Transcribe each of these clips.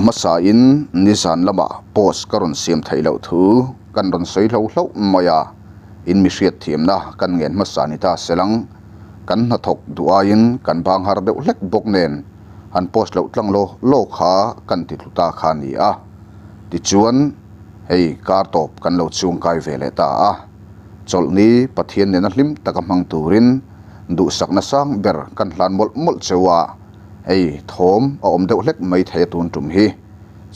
Hmasain nizan lamah post ka rawn siam theih loh thu kan rawn sawi hlo hloh mai a, in mi hriatthiamna kan ngen hmasa ni ta selang kan hnathawk duh aiin kan bang har deuh hlek bawk nen han post loh tlang law law kha kan ti tlu ta kha a ni a. Tichuan hei kar tawp kan lo chhungkai ve leh ta a, chawlhni Pathian nena hlim taka hmang turin duhsakna sang ber kan hlan mawlh mawlh cheu a. Hei thawm a awm deuh hlek mai thei a tun tum hi.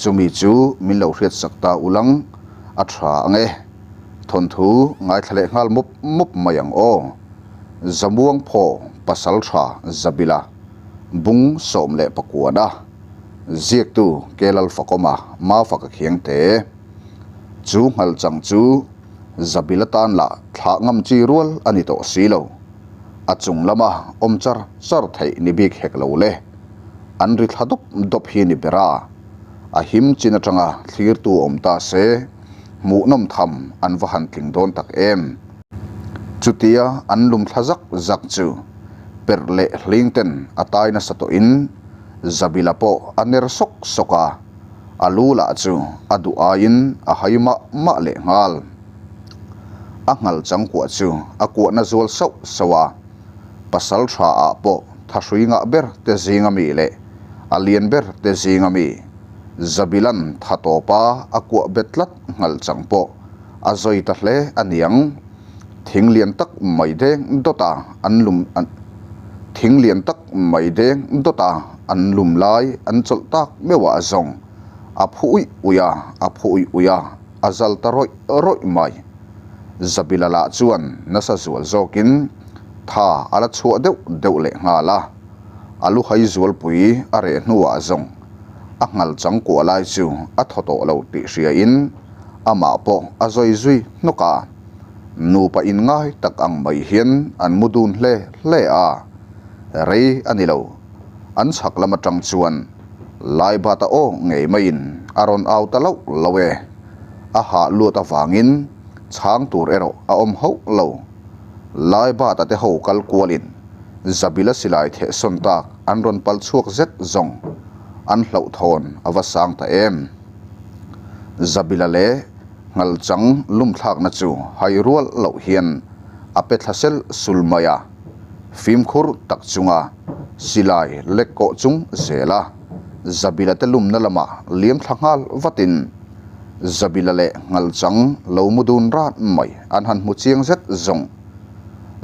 Chumi chu min lo hriat sak ta ulang a tha ang e. Thawnthu ngaithla leh nghal mup mup mai ang aw. Zamuang phaw pasal tha Zabila bung 19 a ziaktu Kelal Fakawma Mafaka Khiangte chu nghal chang chu Zabila tan lah thlah ngam chi rual a ni tawh si lo. A chung lama awm char char theih ni bik hek lo le. An ri thla dawp dawp hi ni ber a. A him chin atanga thlirtu awm ta se, hmuhnawm tham an va han tling dawn tak em. Chutia an lum thla zak zak chu perh leh hling ten a tai nasa tawhin Zabila pawh a ner sawk sawk a, a lu lah chu a duh aiin a hai mah mah lehnghal. A nghal chang kuah chu a kuahna zual sauh sauh a, pasal tha ah pawh thahrui ngah ber te zing ami leh a lian ber te zing ami Zabilan tha tawpa a kuah bet tlat nghal chang pawh a zawi ta hle a niang. Thing lian tak mai deng dawt a an lum thing lian tak mai deng dawt a an lum lai an chawlh tak meuh ah zawng a phu uih uih a, a phu uih uih a. a zal ta rawih rawih mai. Zabila lah chuan nasa zual zawkin tha a la chhuah deuh deuh leh nghal a, a lu hai zualpui a reh hnuah zawng a nghal chang kuah lai chu a thaw tawh lo tih hriain amah pawh a zawi zui hnawk a, nupa inngai tak ang mai hian an mu dun hle hle a, rei a ni lo, an chhak lam atang chuan Laibata aw ngei maiin a rawn au ta loh lo e. A hah luat avangin chhang tur erawh a awm hauh lo. Laibata te ho kal kualin Zabila silai thehsawn tak an rawn pal chhuak zet zawng an hlauhthawn a va sang ta em. Zabila leh Nghalchang lumthlakna chu hai rual loh hian a pe thla sel sul mai a. Fimkhur tak chunga silai lek kawh chung zela Zabila te lumna lamah liam thla nghal vatin Zabila leh Nghalchang lo mu dun rat mai an han hmu chiang zet zawng.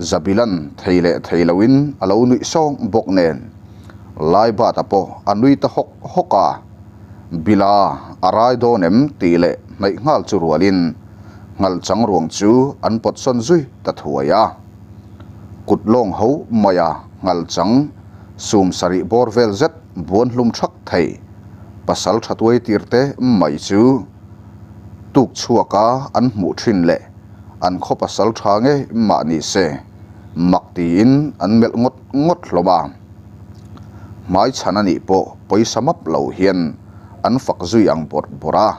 Zabilan thei leh thei loin a lo nuih sawng bawk nen Laibata pawh a nui ta hawk hawk a, Bila a rai dawn em tih leh hnaih nghal chu rualin Nghalchang ruang chu an pawt sawn zui ta thuai a. Kut lawng ho maia nghal chang sum sarih bawr vel zet buan hlum thak thei pasal tha tuai tir te mai chu tuk chhuaka an hmuh thin leh an khaw pasal tha ngei mah ni se mak tiin an melh ngawt ngawt hlawm a. Hmai chhan a nih pawh pawisa map lo hian an fak zui ang bawrh bawrh a.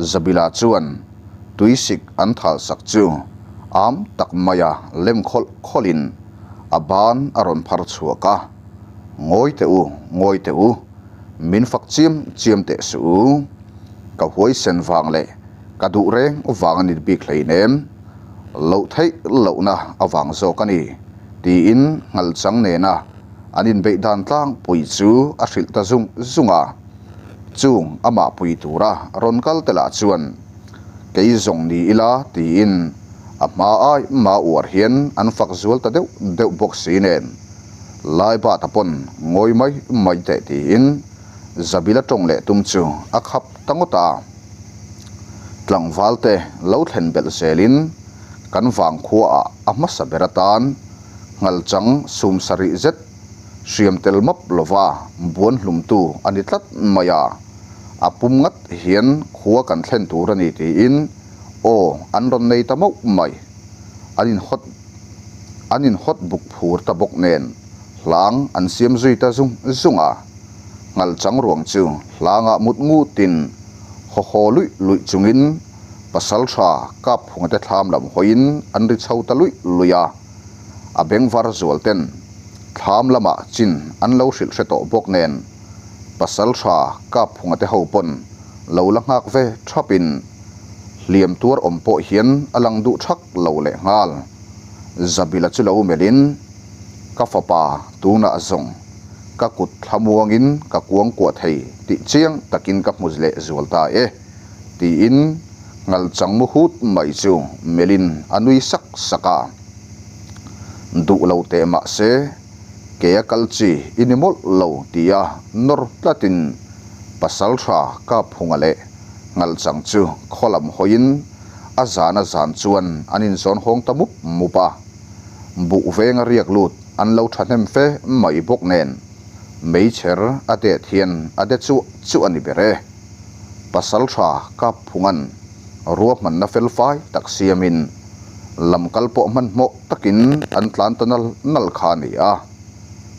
Zabila chuan Tuisik an thalsak chu am tak maia lem khawlh khawlhin a ban a rawn phar chhuak a, Ngawi teh u, ngawi teh u, min fak chiam chiam teh suh u. Ka huaisen vang leh ka duh reng vang a ni bik hleinem, loh theih lohna avang zawk a ni, tiin nghalchang nena an inbeih dan tlangpui chu a hrilh ta zung zung a. Chung amah pui tura rawn kal te lah chuan kei zawng ni ila tiin a hma ai ma uar hian an fak zual ta deuh deuh bawk si nen Laibata pawn ngawi mai mai teh tiin Zabila tawng leh tum chu a khap ta ngawt a. Tlangval te lo thlen belh zelin kan vangkhuaah a hmasa ber atan nghalchang sum sarih zet Hriam tel map lova buan hlumtu a ni tlat mai a, a pum ngat hian khua kan thlen tur a ni tiin aw an rawn nei ta mauh mai. An inhawt an inhawt buk phur ta bawk nen hlang an siam zui ta zung zung a, nghalchang ruang chu hlangah mut ngutin haw haw luih luih chungin pasaltha Kapphunga te thlam lam hawiin an ri chho ta luih luih a. A bengvar zual ten thlam lamah chin an lo hrilh hre tawh bawk nen Pasalṭha Kapphunga te ho pawn lo la nghak ve ṭhapin hliam tuar awm pawh hian a lang duh ṭhak lo lehnghal. Zabila chu lo melhin, Ka fapa tunah zawng ka kut thlamuangin ka kuangkuah thei tih chiang takin ka hmu leh zual ta e, tiin ngalchang mu hut mai chu melhin a nui sak sak a. Duh lo teh mah se, ke a kal chi i ni mawlh lo tia nawr tlatin Pasalṭha Kapphunga leh Ngalchang chu khaw lam hawiin a zan a zan chuan an inzawn hawng ta mup mup a. Buh venga riak lut an lo thahnem fe mai bawk nen meichher a det hian a de chuah chuah a ni ber e. Pasalṭha Kapphunga'n ruahmanna felfai tak siamin lam kal pawh hmanhmawh takin an tlan ta nal nal kha a ni a.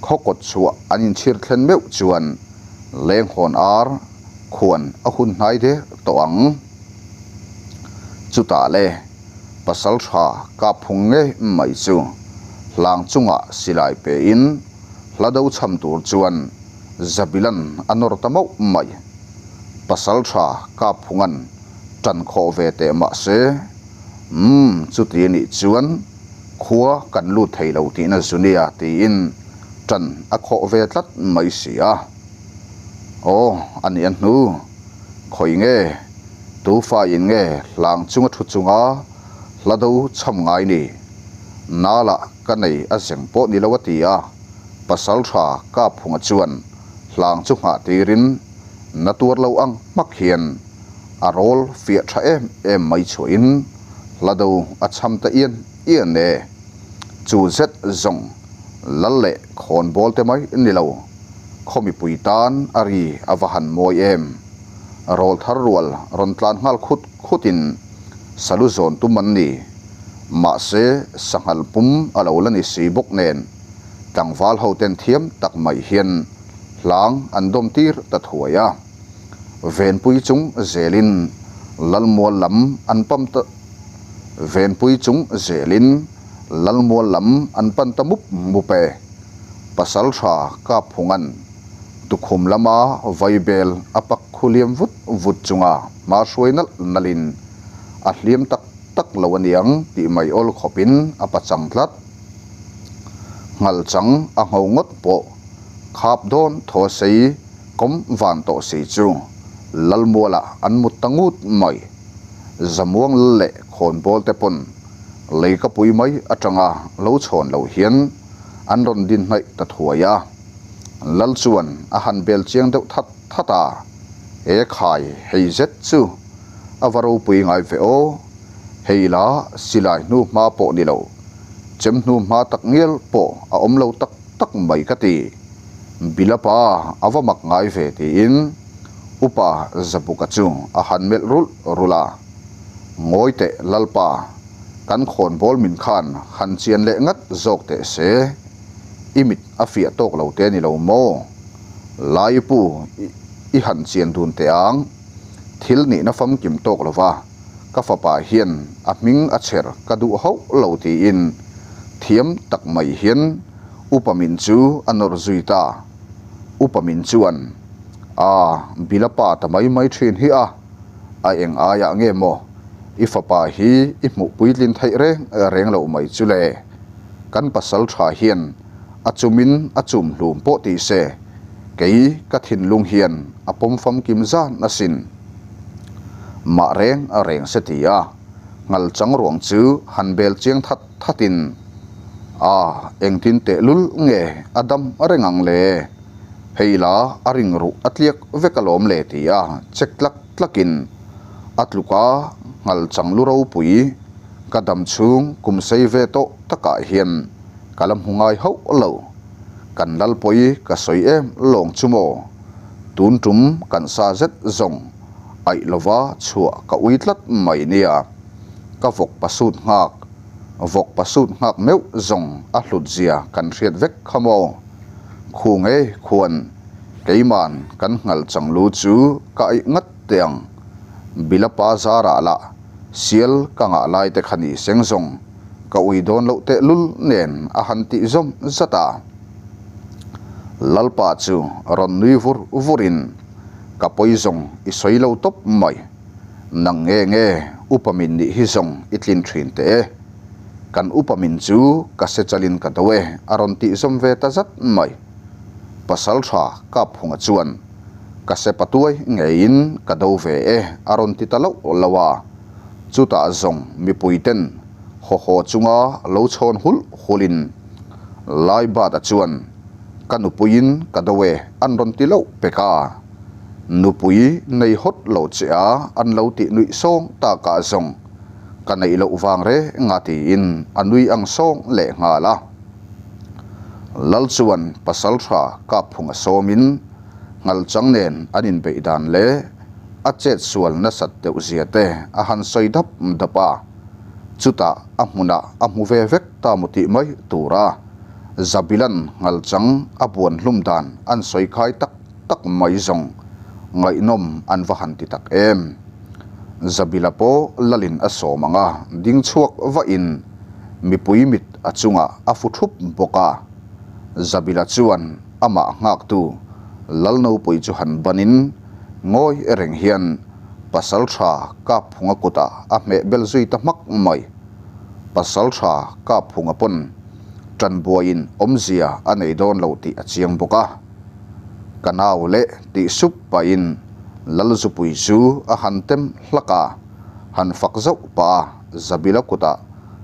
Khaw kawt chhuah an inchhir thlen meuh chuan lenghawn ar khuan a hun hnai der tawh ang. Chutah le Pasalṭha Kapphung ngei mai chu hlang chungah silai pein hla do chham tur chuan Zabilan a nawr ta mauh mai. Pasalṭha Kapphunga'n ṭan khawh ve teh mah se, Umm, chuti a nih chuan khua kan lut thei lo tihna zu nia tiin ṭan a khawh ve tlat mai si a. Aw, a nih a hnu. Khawi nge? Tu faiin nge hlang chunga thu chunga hla do chham ngai ni? Nalah ka nei a zeng pawh ni lo a ti a, Pasalṭha Kapphunga chuan hlang chu nghah tirin na tuar lo ang hmak hian a rawl fiah tha em em mai chhuahin hla do a chham ta ian ian e. Chu zet zawng lal leh khawnbawl te mai ni lo, khaw mipui tan a ri a va han mawi em. Rawl thar rual rawn tlan nghal khut khutin salu zawn tum an ni. Mahse sanghal pum a lo la ni si bawk nen tlangval ho ten thiam tak mai hian hlang an dawm tir ta thuai a. Venpui chung zelin Lalmual lam an pam ta Venpui chung zelin Lalmual lam an pan ta mup mup e. Pasalṭha Kapphunga'n tukhum lama vaibel a pak khu liam vut vut chunga hma hruai nalh nalhin a hliam tak tak lo aniang tih mai awl khawpin a pachang tlat. Nghalchang a ngho ngawt pawh khap dawn thaw sei kawm van tawh si chu Lalmualah an mut ta ngut mai. Zamuang lal leh khawnbawl te pawn leikapui mai atanga lo chhawn lo hian an rawn din hnaih ta thuai a. Lal chuan a han bel chiang deuh that that a, He khai hei zet chu a va ropui ngai ve aw, hei la silai hnu hma pawh ni lo, chem hnu hma tak ngial pawh a awm lo tak tak mai ka ti. Bilapa a va mak ngai ve tiin Upa Zabuka chu a han melh rulh rulh a, Ngawi teh Lalpa, kan khawnbawl min khan han chian leh ngat zawk teh se, i mit a fiah tawk lo te ni lo maw? Lai pu i han chian dun teh ang, thil nihna famkim tawk lo va, ka fapa hian a hming a chher ka duh hauh lo tiin thiam tak mai hian upa min chu a nawr zui ta. Upa min chuan, A, Bila pa ta mai mai thin hi a, a eng aiah nge maw i fapa hi i hmuh puitlin theih reng reng loh mai chu le? Kan pasal tha hian a chumin a chum hlum pawh ti se, kei ka thinlung hian a pawm famkim zan asin. Mah reng reng se ti a, ngal chang ruang chu han bel chiang that thatin, A, engtin tehlul nge a dam reng ang le? Hei la a ring ruh a tliak vek alawm le ti a check tlak tlakin a tluk a, ngal chang lu ropui ka dam chhung kum sei ve tawh takah hian ka la hmu ngai hauh lo. Kan Lalpawi ka sawi em lawng chu maw? Tun tum kan sa zet zawng aih lova chhuah ka ui tlat mai nia. Ka vawk pasut nghak, vawk pasut nghak meuh zawng a hlut zia kan hriat vek kha maw? Khu ngei khuan keiman kan nghal chang lu chu ka aih ngat teh ang. Bilapa zarah lah sial ka ngah lai te kha ni seng zawng ka ui dawn loh teh lul nen a han tih zawm zat a. Lalpa chu rawn nui vur vurin, Ka pawi zawng i sawi lo tawp mai. Nang nge nge upa min nih hi zawng i tlin thin teh e. Kan upa min chu ka se chalin ka do e a rawn tih zawm ve ta zat mai. Pasaltha Kapphunga chuan, Ka se patuai ngeiin ka do ve e a rawn ti ta loh loh a. Chutah zawng mipuiten haw haw chunga lo chhawn hulh hulhin Laibata chuan, Ka nupuiin ka do e an rawn ti loh pek a. Nupui nei hawt lo che a an lo tih nuih sawng takah zawng ka neih loh vang reng a tiin a nui ang sawng leh nghal a. Lal chuan Pasaltha Kapphunga sawmin Nghalchang nen an inbeih dan leh a chet sual nasat deuh zia te a han sawi dap dap a, chutah a hmunah a hmu ve vek ta maw tih mai tura Zabilan Nghalchang a buan hlum dan an sawi khai tak tak mai zawng ngaihnawm an va han ti tak em. Zabila pawh lalin a sawm ang a, ding chhuak vahin mipui mit a chungah a fu thup bawk a. Zabila chuan amah nghaktu Lalnopui chu han banin ngawi reng hian Pasaltha Kapphunga kutah a hmeh bel zui ta hmak mai. Pasaltha Kapphunga pawn tanbuaiin awmzia a nei dawn lo tih a chiang bawk a. Ka nau leh tih sup pahin Lalzupui chu a han tem hlak a, han fak zauh pah a, Zabila kutah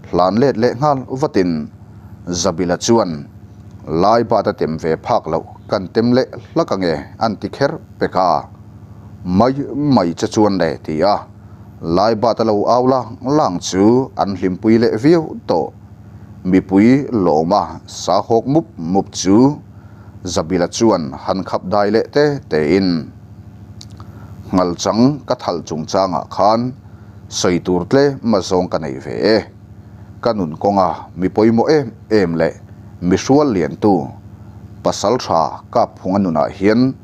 hlan let leh nghal vatin Zabila chuan Laibat a tem ve phak loh kan tem leh hlak ange an ti kher pek a, mai mai che chuan le ti a, Laibat a lo au lang lang chu an hlimpui leh viau tawh. Mipui lawma sa hawk mup mup chu Zabila chuan han khap dai leh te tein, Nghalchang ka thalh chungchangah khan sawi tur tlem azawng ka nei ve e. Ka nun kawnga mi pawimawh em em leh mi hrual liantu pasal tha Kapphunga nunah hian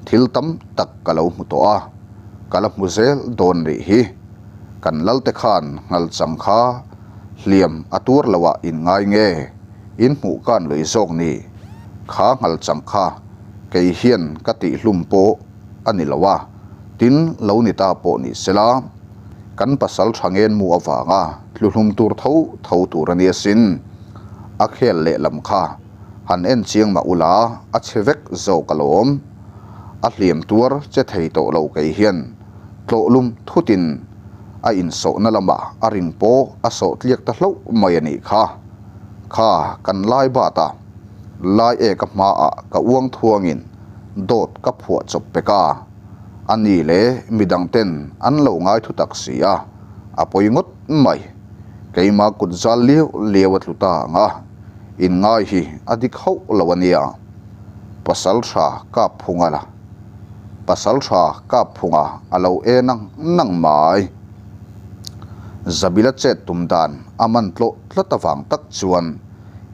thil tam tak ka lo hmu tawh a, ka la hmu zel dawn rih hi. Kan lalte khan Nghalchang kha hliam a tuar loah in ngai nge? In hmuh kan lui zawk ni. Kha nghalchang kha kei hian ka tihhlum pawh a ni lo a, tin lo ni ta pawh ni sela, kan pasal tha ngen mu avanga tluhlum tur tho tho tur a ni asin. A khel lehlam kha han en chiang mah ula a chhe vek zawk alawm. A hliam tuar che thei tawh lo kei hian tlawhlum thutin a insawhna lamah a ring pawh a sawh tliak ta hlauh mai a nih kha. Kha kan lai bat a, lai e ka hmaah ka uang thuangin dawt ka phuah chawp pek a, a ni leh midang ten an lo ngai thu tak si a, a pawi ngawt mai. Keima kut zal liau liau a tlu ta ang a, inngai hi a dik hauh lo a nia. Pasal tha kap phung a la. Pasal tha kap phunga a lo e nang nang mai. Zabila chet tum dan a man tlawh tlat avang tak chuan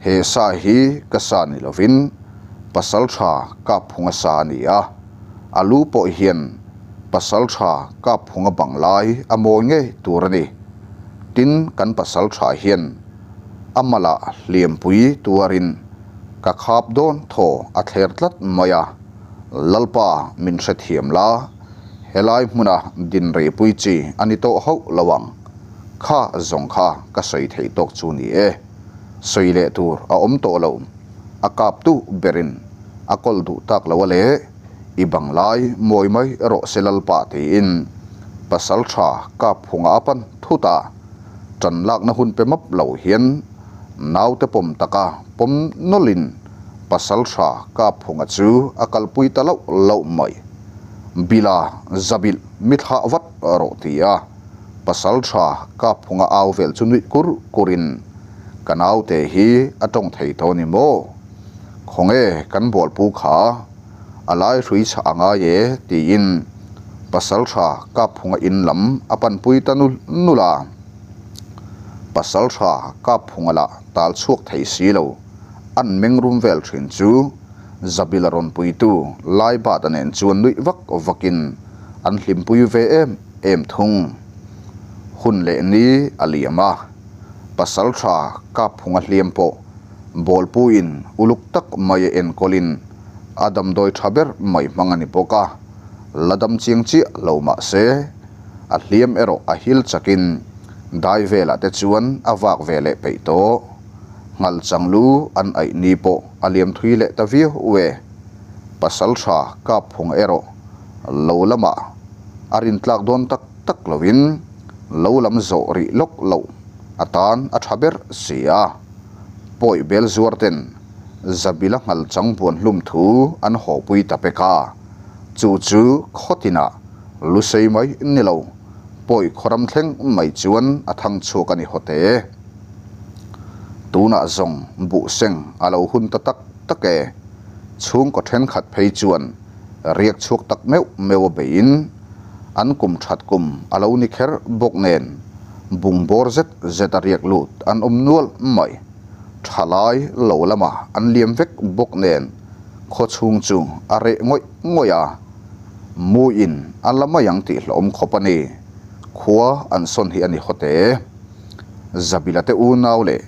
he sa hi ka sa ni lovin pasal tha kap phunga sa a ni a, a lu pawh hian pasal tha kap phunga bang lai a mawi ngei tur a ni. Tin, kan pasal tha hian a malah hliampui tuarin ka khap dawn thaw a thler tlat mai a. Lalpa min hrethiam la, helai hmuna din reipui chi a ni tawh hauh lo ang. Kha zawng kha ka sawi theih tawk chu ni e. Sawi leh tur a awm tawh lo. A kap tu berin a kawl duh tak lo a le, i bang lai mawi mai rawh se Lalpa tiin pasal tha kap phunga a pan thut a, tan lakna hun pe map lo hian naute pawm taka pawm nawlhin Pasal tha Kapphunga chu a kalpui ta loh loh mai. Bila zabilh mi thlah vat rawh ti a, Pasal tha Kapphunga au vel chu nuih kur kurin, Ka naute hi a tawng thei tawh ni maw? Khawnge kan bualpu kha a lai hrui chhah a ngai e tiin Pasal tha Kapphunga in lam a panpui ta nul nul a. Pasal tha Kapphunga lah tal chhuak thei si lo. An meng rum vel thin chu Zabila rawn puitu Laibata nen chuan nuih vak vakin an hlimpui ve em em thung. Hun leh ni a liam a, pasal tha Kapphunga hliam pawh Bawlpuiin uluk tak mai a enkawlin A damdawi tha ber mai hmang a ni bawk a, la dam chiang chiah lo mah se, a hliam erawh a hil chakin dai velah te chuan a vak ve leh peih tawh. Nghal chang lu an aih ni pawh a liam thui leh ta viau e. Pasal tha kap phung erawh lo lamah a rintlak dawn tak tak lovin lo lam zawh rih lawk loh atan a tha ber si a. Pawi bel zuar ten Zabila nghal chang buan hlum thu an hawpui ta pek a, chu chu khawtinah lusei mai ni lo, pawi khawram thleng mai chuan a thang chhuak a ni hawte. Tunah zawng buh seng a lo hun ta tak tak e. Chhungkaw thenkhat phei chuan riak chhuak tak meuh meuh a beiin an kum that kum a lo ni kher bawk nen bungbawr zet zet a riak lut an awm nual mai. Thalai lo lama an liam vek bawk nen khawchhung chu a reh ngawih ngawih a, muin a la mai ang tih hlawm khawp a ni. Khua an sawn hi a ni hawt e. Zabila te unau leh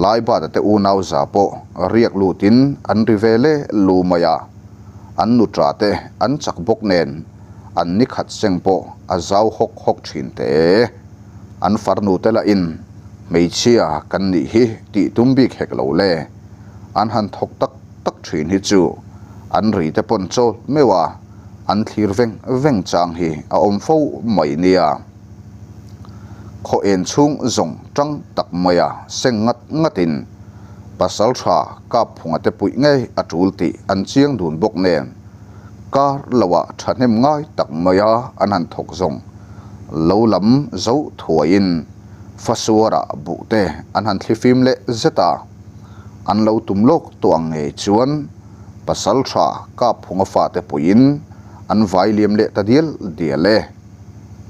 Laibata te unau za pawh riak lutin an ri ve le lu mai a, an nutra te an chak bawk nen an ni khat seng pawh a zau hawk hawk thin te. An farnu te lahin hmeichhia kan nih hi tih tum bik hek lo le, an han thawk tak tak thin hi chu an ri te pawn chawl meuh a, an thlir veng veng chang hi a awm fo mai nia. Khaw en chhung zawng tang tak maia seng ngat ngatin pasal tha kap phunga te puih ngei a tul tih an chiang dun bawk nen kar loah thahnem ngai tak maia an han thawk zawng lo lam zo thuaiin fasuarah buh te an han thlifim leh zet a, an lo tum lawk tawh ang ngei chuan pasal tha kap phunga fate puiin an vai liam leh ta dial dial e.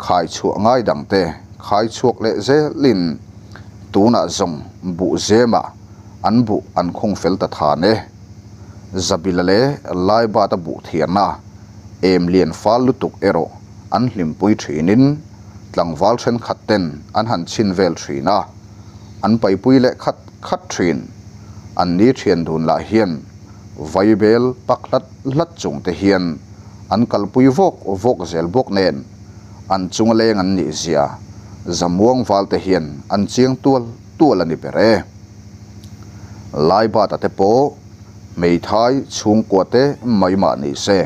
Khai chhuah ngai dang te khai chhuak leh zelin tunah zawng buh zemah an buh an khung fel ta than e. Zabila leh Laibata buh thiarna em lian fal lutuk erawh an hlimpui thinin tlangval thenkhat ten an han chhin vel thin a, an paipui leh khat khat thin. An ni thian dun lah hian vaibel pak hlat hlat chung te hian an kalpui vawk vawk zel bawk nen an chunga leng an nih zia Zamuang val te hian an chiang tual tual a ni ber e. Laibata te pawh hmeithai chhungkua te mai mah ni se,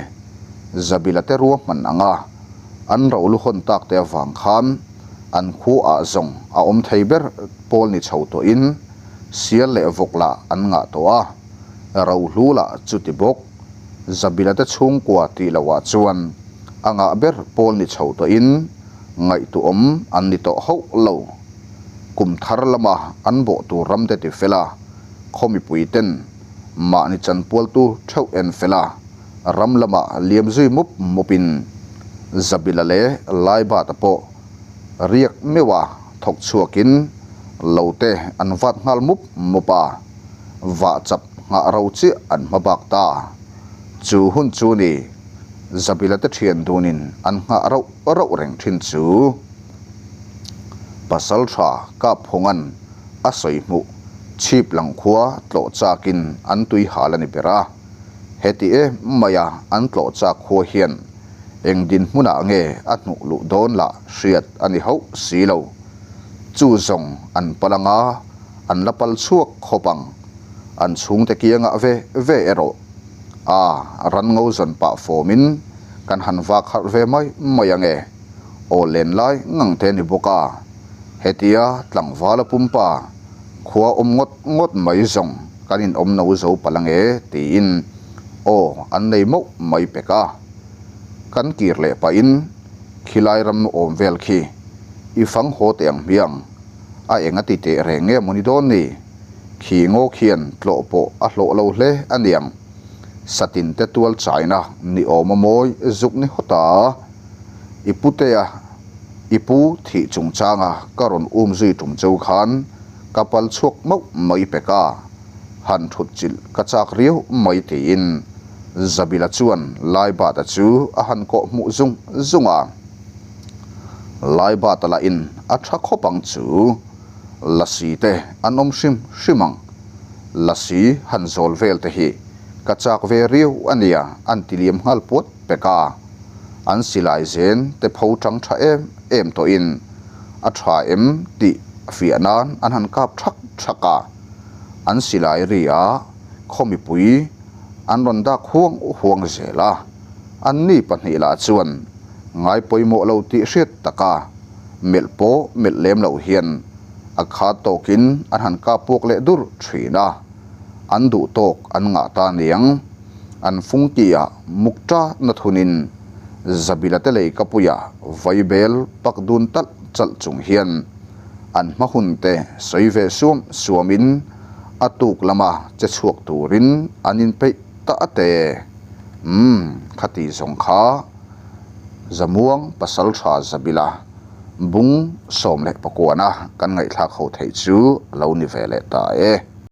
Zabila te ruahman anga an rohlu hawn tak te avang khan an khuaah zawng a awm thei ber pawl ni chho tawhin sial leh vawk lah an ngah tawh a, rohlu lah chuti bawk. Zabila te chhungkua tih loh ah chuan a ngah ber pawl ni chho tawhin ngaihtuahawm an ni tawh hauh lo. Kum thar lama an bawh tur ram te ti fel a, khaw mipui ten mahni chanpualtu theuh en fel a, ram lama liam zui mup mup in Zabila leh Laibata pawh riak meuh a thawk chhuakin lo te an vat nghal mup mup a. Vah chap nghah ro chiah an hma bak ta. Chu hun chu ni, Zabila te thian dunin an nghah rauh rauh reng thin chu. Pasal tha kap phungan a sawi hmuh chhip lang khua tlawh chakin an tui hal a ni ber a. Heti em maia an tlawh chak khua hian eng dinhmunah nge a hnuh luh dawn lah hriat a ni hauh si lo. Chu zawng an pal anga an la pal chhuak khawp ang. An chhungte kiangah ve ve erawh a ran ngo zawn pah fawmin kan han vak harh ve mai mai ange. Aw len lai ngang te ni bawk a, hetia tlangvala pumpa khua awm ngawt ngawt mai zawng kan inawm no zo palh ange tiin aw an nei mauh mai pek a. Kan kir leh pahin khilai ram awm vel khi i fang haw teh ang hmiang. A eng a ti teh reng nge maw ni dawn ni? Khi ngaw khian tlawh pawh a hlawh lo hle a niang. Satin te tual chaina ni awm a mawi zuk ni hawt a. I putea i pu thih chungchanga ka rawn um zui tum cheu khan ka pal chhuak mauh mai pek a, han thut chilh ka chak riau mai tiin Zabila chuan Laibata chu a han kawh hmuh zung zung a. Laibata lahin a tha khawp ang chu. Lasi te an awm hrim hrim ang. Lasi han zawl vel te hi Ka chak ve riau a nia an ti liam nghal puat pek a. An silai zen te pho tang tha em em tawhin a tha em tih fiah nan an han kap thak thak a. An silai ri a khaw mipui an rawn dak huang huang zel a. Anni pahnih lah chuan ngai pawimawh lo tih hriat taka melh pawh melh lem loh hian a khat tawkin an han kap puak leh dur thin a. An duh tawk an ngah ta niang. An fungki ah muk ta na thunin Zabila te lei kapuia vaibel pak dun talh chalh chung hian an hma hun te sawi ve suam suamin a tuk lama che chhuak turin an inpeih ta a te. Umm, khati zawng kha Zamuang Pasaltha Zabila bung 18 kan ngaihthlak ho theih chu a lo ni ve leh ta e.